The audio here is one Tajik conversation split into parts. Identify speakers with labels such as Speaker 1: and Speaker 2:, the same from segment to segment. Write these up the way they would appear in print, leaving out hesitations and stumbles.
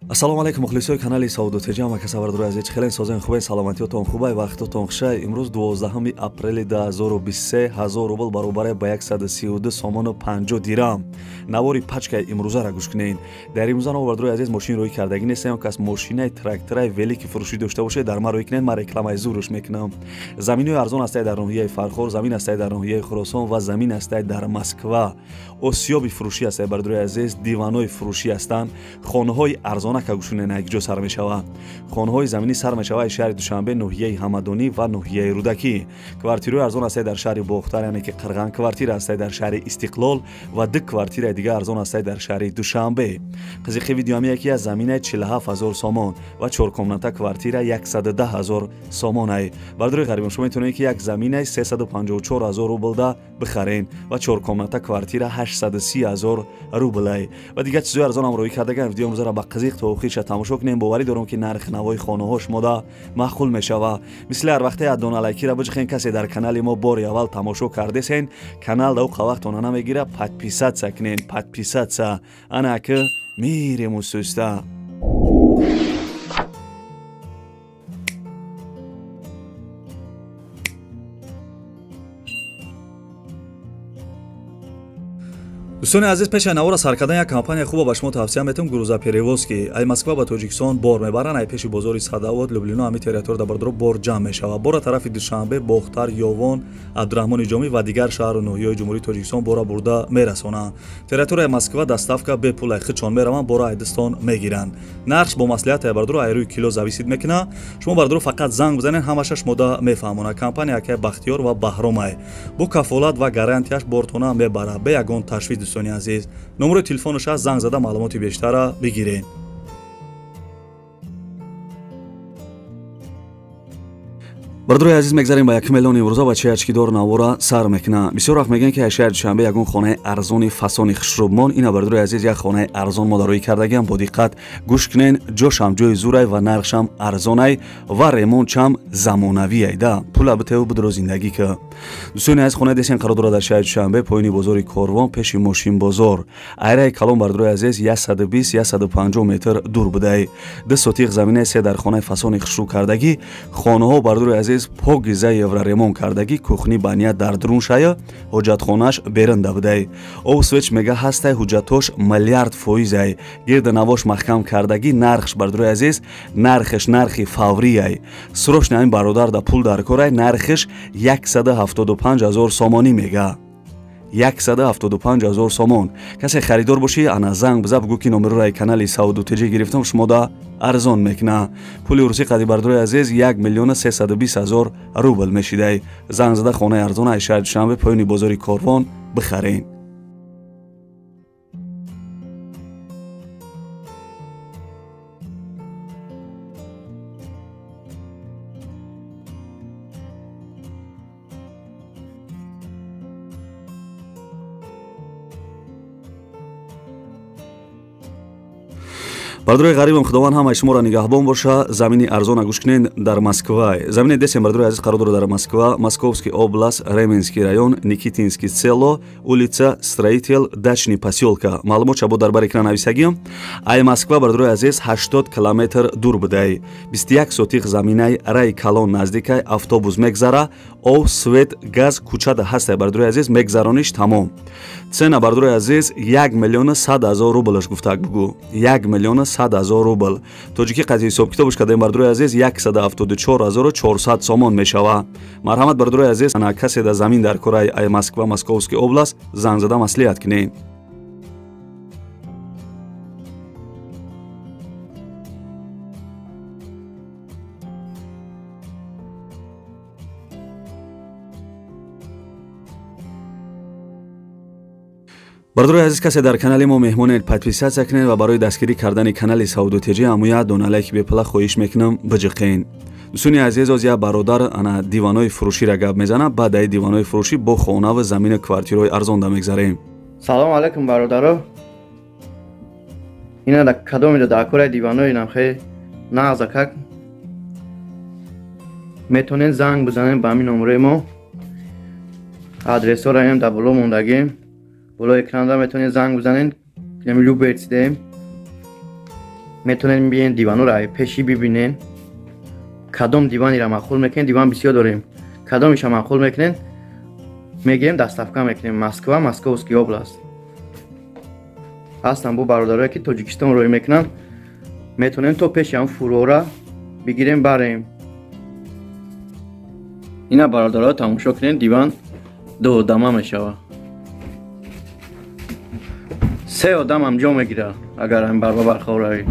Speaker 1: Ассалому алайкум мухлисои канали Савдо ТЖ, ҳама каса бардори азиз, хеле созен хубе, саломатиётон хубай, вақтотон хушай. Имрӯз 12 апрели 2023, 1000 рубл баробаре ба 132 сомону 50 дирам. Навори пачкаи имрӯзаро гӯш кунед. Дар имрӯза наво бардори азиз мошин рӯй кардагӣ нестем, кас мошинаи трактораи велики фурӯшӣ дошта бошед, дар ман рӯй кунед, ман рекламаи зурш мекунам. Заминои арзон ҳастай дар ноҳияи Фархор, замин ҳастай дар ноҳияи Хуросон ва замин ҳастай дар Москва. Осиёби фурӯшӣ ҳастай бардори азиз, диванои фурӯшӣ ҳастанд, хонаҳои арзона кагӯшунена якҷо сар мешавад. Хонаҳои заминӣ сар мешавад аз шаҳри Душанбе, ноҳияи Ҳамадонӣ ва ноҳияи Рӯдакӣ. Квартираҳои арзон ҳастай дар шаҳри Бохтар, яъне ки Қирған квартира ҳастай дар шаҳри Истиқлол ва ду квартираи дигар арзон ҳастай дар шаҳри Душанбе. Қизиқи видеоам яке аз заминаи 47 000 сомон ва чоркомната квартира 110 000 сомонай. Бардори ғарибон, шумо метавонед ки як заминаи 354 000 рублда бихарен ва чоркомната квартира 830 000 рублай. Ва дигар чизҳои арзонам рӯй кардаган. Видео имрӯзаро ба қизиқ то охирша тамошо кунем. Боварӣ дорам, ки нархи навои хонаҳо шумода маъқул мешава. Мисли ҳар вақте яддона лайкира биҷихен. Касе дар канали мо бори аввал тамошо кардесен, канал да уқа вақтона намегира, подписаться кунен, подписаться. Ана ки мирем усуста. Дӯстони азиз, пеши навора сар кардан як компания хуба ба шумо тавсия метавам, грузоперевозки. Ай Москва ба Тоҷикистон бор мебаранд, ай пеши бозори Садовод, Люблино, ҳами территория бардоро бор ҷамъ мешавад. Бора тарафи Душанбе, Бохтар, Ёвон, Абдураҳмони Ҷомӣ ва дигар шаҳру ноҳияҳои Ҷумҳурии Тоҷикистон бора бурда мерасонанд. Территорияи Москва доставка бепул, ай худшон мераванд, бора айдистон мегиранд. Нархш бо маслиҳат ай бардоро ай рӯи кило зависит мекунад. Шумо бардоро фақат занг бизанед, ҳамаша шумода мефаҳмонад. Компания акай Бахтиёр ва Баҳромай. Бо кафолат ва гарантияш бортона мебарад, бе ягон ташвиш. Дӯстони азиз, номерои телефонаш аст, занг зада маълумоти бештарра бигиред. Бардорои азиз, мегзарем ба якум эълони имрӯза. Бачаи ачкидор навора сар мекунад. Бисёр вақт мегӯянд, ки шаҳри Душанбе ягон хонаи арзони фасони хушрӯбмон. Ина, бардорои азиз, як хонаи арзон мо дар рӯй кардагиам, бо диққат гӯш кунен. Ҷошам ҷои зурай ва нархшам арзонай ва ремонтшам замонавиай да. Пула битеву бидро зиндагӣ ки. Дӯстони азиз, хонаи десен қарор дорад дар шаҳри Душанбе, поёни бозори Корвон, пеши мошинбозор. Айраи калон, бардорои азиз, 120 150 метр дур будай. Ду сотиқ заминаи се дар хонаи фасони хушрӯ кардагӣ. Хонаҳо, бардорои азиз, покиза евроремонт кардагӣ, кухни баня дар дарун шая, ҳоҷатхонааш берында будай. Об свет мега ҳастай, ҳуҷҷатош миллиард фоизай, гирда навош маҳкам кардагӣ. Нархш, бардорои азиз, нархеш нархи фаврияй. Срочно ҳамин бародар да пул дар корай. Нархеш 175 000 сомонӣ мега, 175 000 сомон. Касе харидор бошӣ, ана занг биза, бугӯ ки номерои канали Савдо ТЖ гирифтам, шумода арзон мекуна. Пули русӣ қади, бардорои азиз, 1 320 000 рубл мешидай. Занг зада хонаи арзона аз шаҳри Душанбе, поёни бозори Корвон бихарен. Бардорои ғарибам, Худованд ҳамаи шуморо нигаҳбон боша. Замини арзона гӯш кунед, дар Москва замини десем, бардорои азиз, қарор дорад дар Москва, Московский область, Раменский район, Никитинский село, улица Строитель, дачный посёлка. Маълумот шабо дар бар экран нависагиам. Ай Москва, бардорои азиз, 80 километр дур будай. 21 сотиқ заминаи, раи калон наздикай, автобус мегзара, об, свет, газ кӯчада ҳастай, бардорои азиз, мегзарониш тамом. Цена, бардорои азиз, 1 100 000 рублаш гуфтак бугӯ, 1 100 000 рубл. Тоҷикӣ қатъи ҳисобкитобш кардем, бардорои азиз, 174 400 сомон мешава. Марҳамат, бардорои азиз, ана касе да замин дар кораи ай Москва, Московский область, занг зада маслиҳат кунем. Бардорои азиз, касе дар канали мо меҳмонед, подписаться кунед ва барои дастгирӣ кардани канали Савдо ТЖ ҳамоя дона лайки бепула хоҳиш мекунам, биҷиқен. Дӯстони азиз, оз як бародар ана диванои фурӯширо гап мезанад. Баъд аи диванои фурӯшӣ бо хонаву замину квартираҳои арзонда мегзарем.
Speaker 2: Салому алайкум, бародаро. Ина да кадомида дар кораи диванои намхе нағзакак, метавонед занг бизанед ба ҳамин номерои мо. Адресҳоро инам дар боло мондагем, боло экранда метавонед занг бизанед. Люберцидем. Метавонед биен диванора пеши бибинен. Кадом диванира маъқул мекунед, диван бисёр дорем. Кадомиша маъқул мекунед, мегирем, доставка мекунем. Москва, Московский область. Ҳастан бо бародарое ки Тоҷикистон рӯй мекунанд, метавонем то пеши ҳам фурора бигирем барем. Ина бародаро тамошо кунед, диван ду одама мешава. Се одам ҳам ҷо мегира, агар ҳам барба бархоб равӣ.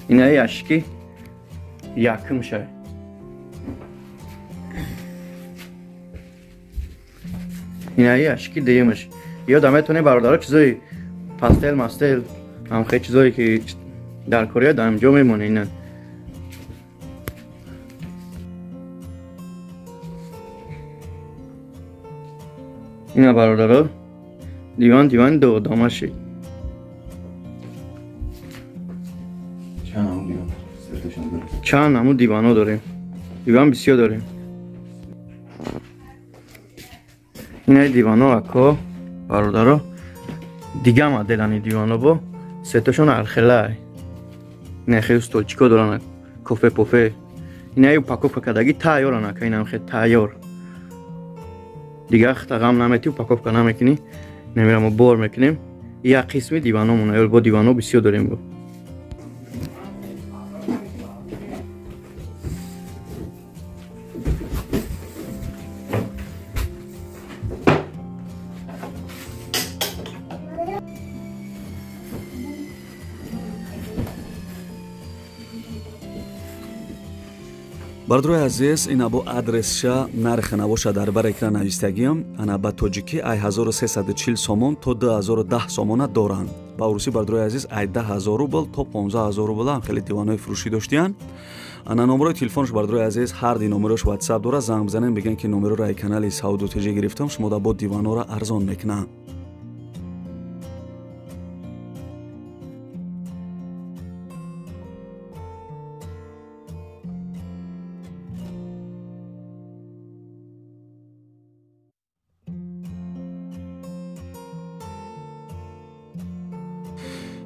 Speaker 2: Ина яшки якум шай. Ина яшки дуюмаш. Ёдам метавонед бародаро чизои пастел мастел ҳам хел чизое ки дар Корея дар ҷо мемонед. Ина ина бародаро диван диван ду одама шид. Чанд намуд диванҳо дорем. Диван бисёр дорем. Ина диванҳо ако бародаро дига моделани диванҳо бо сетошон архелай. Ина хел столчико доранд, кофе пофе. Ина упаковка кардаги тайёран ака, инам хел тайёр. Дигар хата ғам наметӣ, упаковка намекунӣ. Намера мо бор мекунем. Як қисми диванҳомон, ё бо диванҳо бисёр дорем бо.
Speaker 1: Бародарои азиз, ина бо адресша нархи навоша дар бар экран навистагиам. Ана ба тоҷикӣ ай 1340 сомон то 2010 сомона доранд. Ба урусӣ бародарои азиз ай 10000 рубл то 15000 рубл ҳам хеле диванҳои фурӯшӣ доштиянд. Ана номерои телефонш бародарои азиз ҳар ди номерош WhatsApp дора, занг бизанем, бигӯен ки номероро ай канали Сауду ТЖ гирифтам, шумо да бо диванҳоро арзон мекунам.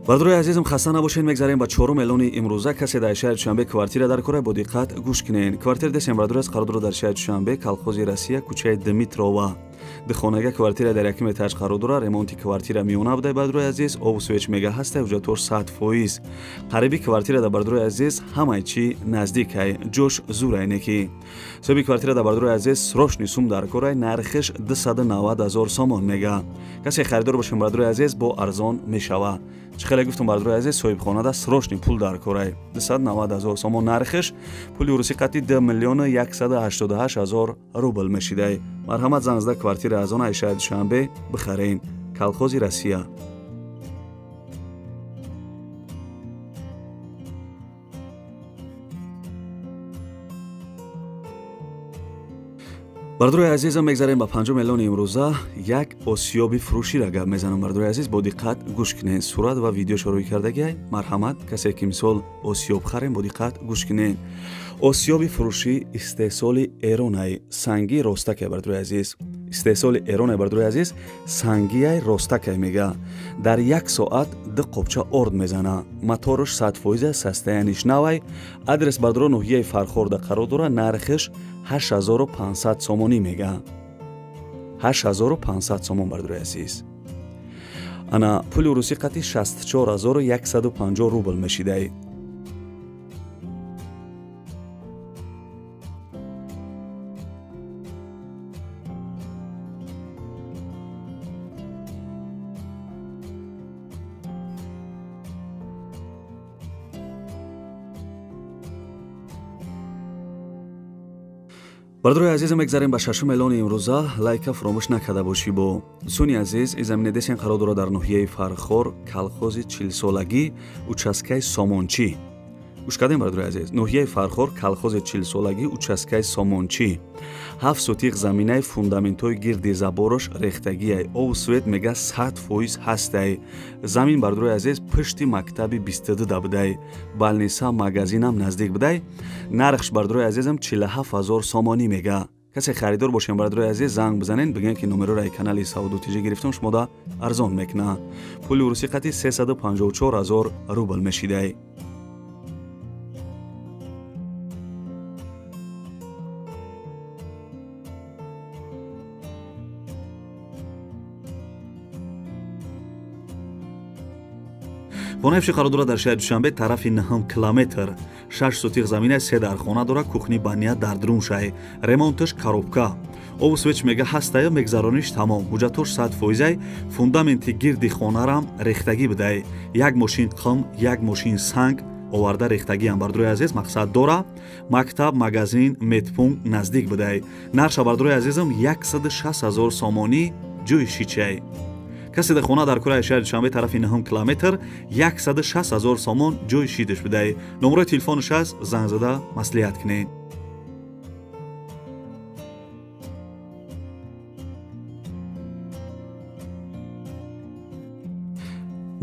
Speaker 1: Бародарои азизам, хаста набошед, мегзарем ба чорум эълони имрӯза. Касе дар шаҳри Душанбе квартира дар кора, бо диққат гӯш кунед. Квартира десем бародари аз қарор дорад дар шаҳри Душанбе, колхози Россия, кӯчаи Дмитрова. Духонага квартира дар якум этаж қарор дорад. Ремонти квартира миёна буда бародарои азиз, обу свеч мега ҳаста, ҳуҷҷатҳош 100%. Қариби квартира дар бародарои азиз ҳамаи чӣ наздикай, ҷош зурай неки. Соҳиби квартира дар бародарои азиз срочный сум дар корай, нархиш 290 000 сомон мега. Касе харидор бошем бародарои азиз, бо арзон мешава. Чӣ хеле гуфтам бародарои азиз, соҳибхонада срочный пул дар корай. 290 000 сомон нархиш, пули урусӣ қатъи 2 188 000 рубл мешидай. Марҳамат, занг зада квартира аз он ай шаҳри Душанбе бихарен. Колхози Россия. Бародарои азизам, мегзарем ба панҷум эълони имрӯза. Як осиёби фурӯширо гап мезанам бародарои азиз, бо диққат гӯш кунед. Сурат ва видеошо рӯй кардагиай. Марҳамат, касе ки мисол осиёб харем, бо диққат гӯш кунед. Осиёби фурӯшӣ истеҳсоли эронай, сангии ростакай бародарои азиз. Истеҳсоли эронай бародарои азиз, сангияй ростакай мега. Дар як соат ду қопча орд мезана. Моторш 100%, состояниш навай. Адрес бародаро ноҳияи Фархорда қарор дорад. Нархиш 8500 сомонӣ мега. 8500 сомон бародарои азиз. Ана пули урусӣ қатъи 64150 рубл мешидай. Бародарои азизам, мегзарем ба шашум эълони имрӯза. Лайка фуромӯш накарда бошӣ бо. Дӯстони азиз, ин замина десен қарор дорад дар ноҳияи Фархор, колхози чилсолагӣ, участкаи Сомончӣ. Гӯш кардем бародарои азиз, ноҳияи Фархор, колхози чилсолагӣ, участкаи Сомончӣ. 7 сотиқ заминаи фундаментҳои гирди заборош рехтагиай. Обу свет мега 100% ҳастай. Замин бародарои азиз пушти мактаби 22 да будай. Балниса магазинам наздик будай. Нархш бародарои азизам 47 000 сомонӣ мега. Касе харидор бошем бародарои азиз, занг бизанед, бигӯед ки номероро ай канали Савдо ТЖ гирифтам, шумода арзон мекуна. Пули урусӣ қати 354 ҳазор рубл мешидай. Хонаи фурӯшӣ қарор дорад дар шаҳри Душанбе, тарафи 9 километр. 6 сотиқ замина, 3 дархона дорад, кухни баня дар дарун шай. Ремонташ коробка. Обу свеч мега ҳастая, мегзарониш тамом. Ҳуҷҷатош 100%, фундаменти гирди хонарам рехтагӣ бидай. Як мошин қим, як мошин санг оварда рехтагиам бардорои азиз, мақсад дора. Мактаб, магазин, медпункт наздик бидай. Нарша бардорои азизам 160 ҳазор сомонӣ ҷои шичай. Касе дар хона дар кураи шаҳри Душанбе тарафи 9 километр 160 ҳазор сомон ҷои шидаш бидай. Номерои телефонаш аст, занг зада маслиҳат кунед.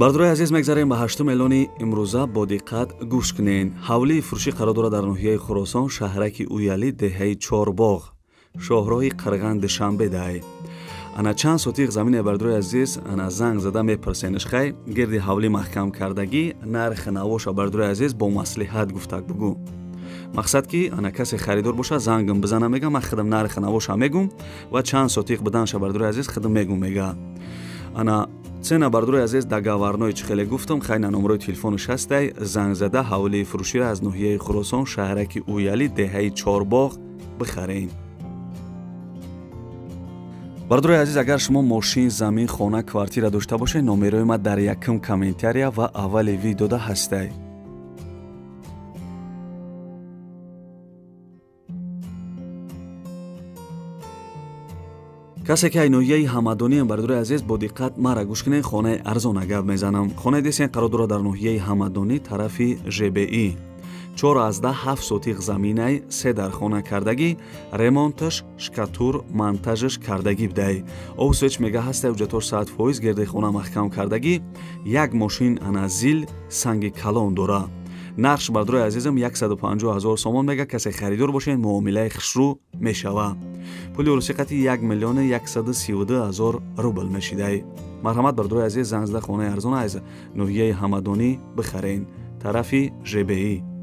Speaker 1: Бардорои азиз, мегзарем ба 8 эълони имрӯза, бо диққат гӯш кунед. Ҳавлии фурӯшӣ қарор дорад дар ноҳияи Хуросон, шаҳраки Уялӣ, деҳаи Чорбоғ, шоҳроҳи Қирған Душанбе дай. Ана чанд сотиқ замине бардорои азиз, ана занг зада мепурсенаш хай, гирди ҳавлӣ маҳкам кардагӣ, нархи навоша бардорои азиз бо маслиҳат гуфтак бугӯ. Мақсад ки ана касе харидор боша, зангам бизана мега, ман худам нархи навоша мегум ва чанд сотиқ биданша бардорои азиз худам мегум мега. Ана цена бардорои азиз договорной чӣ хеле гуфтам, хай на номерои телефонаш ҳастай, занг зада ҳавлии фурӯширо аз ноҳияи Хуросон, шаҳраки Уялӣ, деҳаи Чорбоғ бихарен. Бардорои азиз, агар шумо мошин, замин, хона, квартира дошта бошед, номерои ма дар якум комментария ва аввали видеода ҳастай. Касе ки ай ноҳияи Ҳамадониам бардорои азиз, бо диққат мара гӯш кунед, хонаи арзона гап мезанам. Хонаи десен қарор дорад дар ноҳияи Ҳамадонӣ, тарафи ЖБИ. 4,7 сотиқ заминай, 3 дархона кардагӣ, ремонташ, шкатур, монтажаш кардагӣ бидай. Обу свеч мега ҳастай, ҳуҷҷатош 100%, гирди хона маҳкам кардагӣ, як мошин ана зил, санги калон дора. Нархш бардорои азизам 150 ҳазор сомон мега, касе харидор бошед, муомилаи хушрӯ мешава. Пули урусӣ қати 1 132 000 рубл мешидай. Марҳамат бардорои азиз, занг зада хонаи арзона аз ноҳияи Ҳамадонӣ бихарен, тарафи ЖБИ.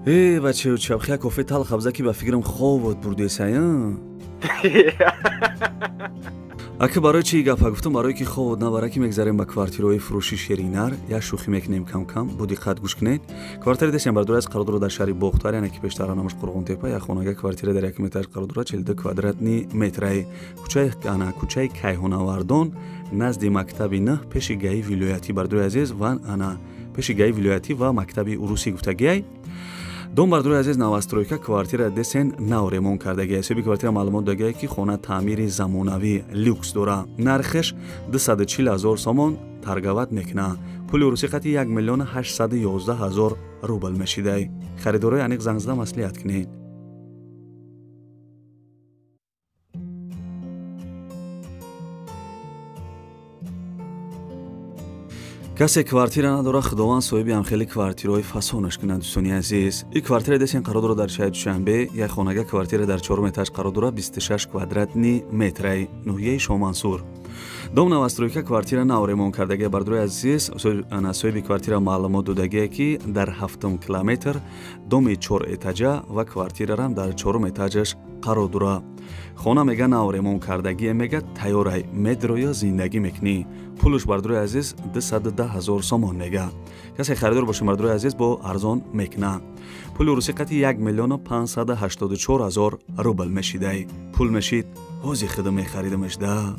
Speaker 1: Э, бачаё, чабхия кофе талх абза ки ба фикрам хобот бурдесая. Ака барои чи гапа гуфтам, барое ки хобот набара, ки мегзарем ба квартираҳои фурӯши Шеринар, як шӯхӣ мекунем кам-кам, бо диққат гӯш кунед. Квартираи десем бардори аз қарор дорад дар шаҳри Бохтар, яъне ки пештара номаш Қурғонтепа, як хонага квартира дар як метр қарор дорад, 42 квадратни метраи. Кӯчаи ана кӯчаи Кайҳонавардон, назди мактаби 9, пеши гаи вилоятӣ бардори азиз ва ана пеши гаи вилоятӣ ва мактаби урусӣ гуфтагиай. Дом бардорои азиз новостройка, квартира десен нав ремонт кардагиай. Соҳиби квартира маълумот додагиай ки хона таъмири замонавӣ люкс дора. Нархаш 240 ҳазор сомон торговать мекуна. Пули урусӣ қати 1 811 000 рубл мешидай. Харидорои аниқ занг зада маслиҳат кунед. Касе квартира надора, Худованд соҳиби ҳамхели квартираҳои фасонаш кунад, дӯстони азиз. Ин квартира десен қарор дорад дар шаҳри Душанбе, як хонага квартира дар 4 этаж қарор дорад, 26 квадратни метраи, ноҳияи Шомансур. Дом новостройка, квартира нав ремонт кардагия бардорои азиз, соҳиби квартира маълумот додагие ки дар 7 километр доми 4 этажа ва квартирарам дар 4 этажаш қарор дорад. Хона мега нав ремонт кардагие, мега тайёрай, медроя зиндагӣ мекунӣ. Пулш бардорои азиз 210 ҳазор сомон мега. Касе харидор боше бардорои азиз, бо арзон мекуна. Пули урусӣ қати 1 584 000 рубл мешидай. Пул мешид, ҳози худам мехаридамаш да.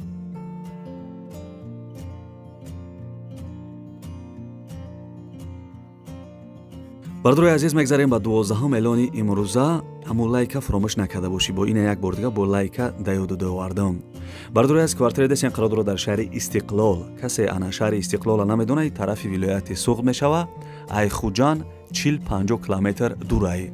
Speaker 1: Бардорои азиз, мегзарем ба 12 эълони имрӯза. Ҳамун лайка фаромӯш накарда бошӣ, бо ина як бор дига бо лайка даёду довардам. Бардорои аз квартираи десен қарор дорад дар шаҳри Истиқлол. Касе ана шаҳри Истиқлола намедонад, тарафи вилояти Суғд мешава, ай Хуҷанд 40-50 километр дурай.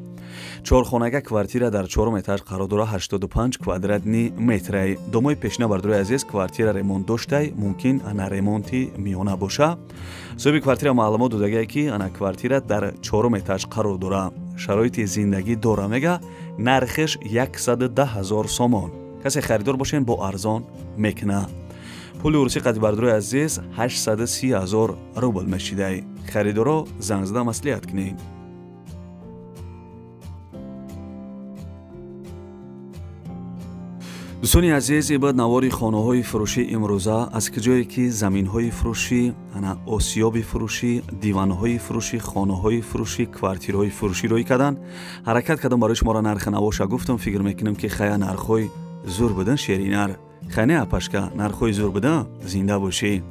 Speaker 1: Чорхонага квартира дар чорум этаж қарор дора, 85 квадратни метрай. Домои пешина бардорои азиз квартира ремонт доштай, мумкин ана ремонти миёна боша. Соҳиби квартира маълумот додагае ки ана квартира дар чорум этаж қарор дора, шароити зиндагӣ дора, мега нархеш 110 000 сомон. Касе харидор бошен бо арзон мекуна. Пули урусӣ қади бардорои азиз 830 000 рубл мешидай. Харидоро занг зада маслиҳат кунед. Дӯстони азиз, ибад навори хонаҳои фурӯшӣ имрӯза аз куҷое ки заминҳои фурӯшӣ, ана осиёби фурӯшӣ, диванҳои фурӯшӣ, хонаҳои фурӯшӣ, квартираҳои фурӯшӣ рӯй карданд. Ҳаракат кардам барои шуморо нархи навоша гуфтам, фикр мекунам ки хая нархҳои зур будан шеринар. Хай апашка, нархҳои зур будан, зинда бошӣ.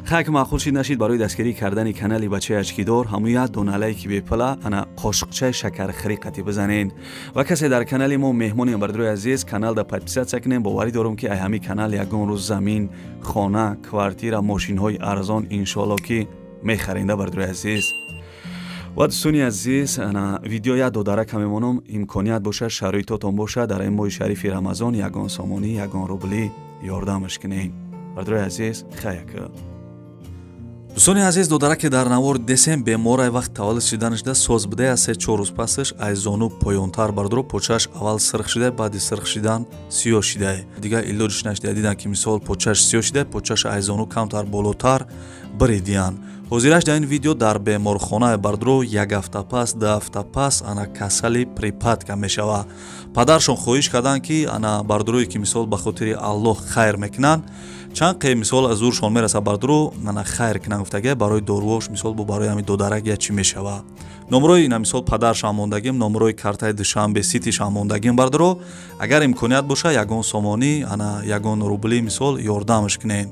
Speaker 1: Хай ки маъқул шид нашид, барои дастгирӣ кардани канали бачаи ачкидор ҳамун як дона лайки бепала, ана қошиқчаи шакархӯрӣ қатӣ бизанед. Ва касе дар канали мо меҳмонем, бардорои азиз, каналда подписаться кунем. Боварӣ дорам ки ай ҳамин канал ягон рӯз замин, хона, квартира, мошинҳои арзон иншоалло ки мехаренда, бардорои азиз. Ва дӯстони азиз, ана видео як додарака мемонам, имконият бошад, шароитотон бошад, дар ин моҳи шарифи Рамазон ягон сомонӣ, ягон рублӣ ёрдамаш кунед. Бардорои азиз, хаяка. Дӯстони азиз, додараке дар навор десем беморай вақт таваллуд шиданашда соз будая, 3-4 рӯз пасаш ай зону поёнтар бардоро почаш аввал сирх шидай, баъди сирх шидан сиёҳ шидай. Дигар илоҷиш нашидай, дидан ки мисол почаш сиёҳ шидай, почаш ай зону камтар болотар биридиян. Ҳозираш дар ин видео дар беморхона бардоро як ҳафта пас, 2 ҳафта пас ана касали припадка мешава. Падаршон хоҳиш карданд ки ана бардорое ки мисол ба хотири Аллоҳ хайр мекунанд, чанд қе мисол аз зуршон мераса бардоро ана хайр кунанд гуфтага, барои доруош мисол бо барои ҳамин додарак я чӣ мешава. Номрои ина мисол падаршам мондагим, номрои картаи Душанбе Ситишам мондагим бардоро, агар имконият боша ягон сомонӣ, ана ягон рубли мисол ёрдамаш кунед.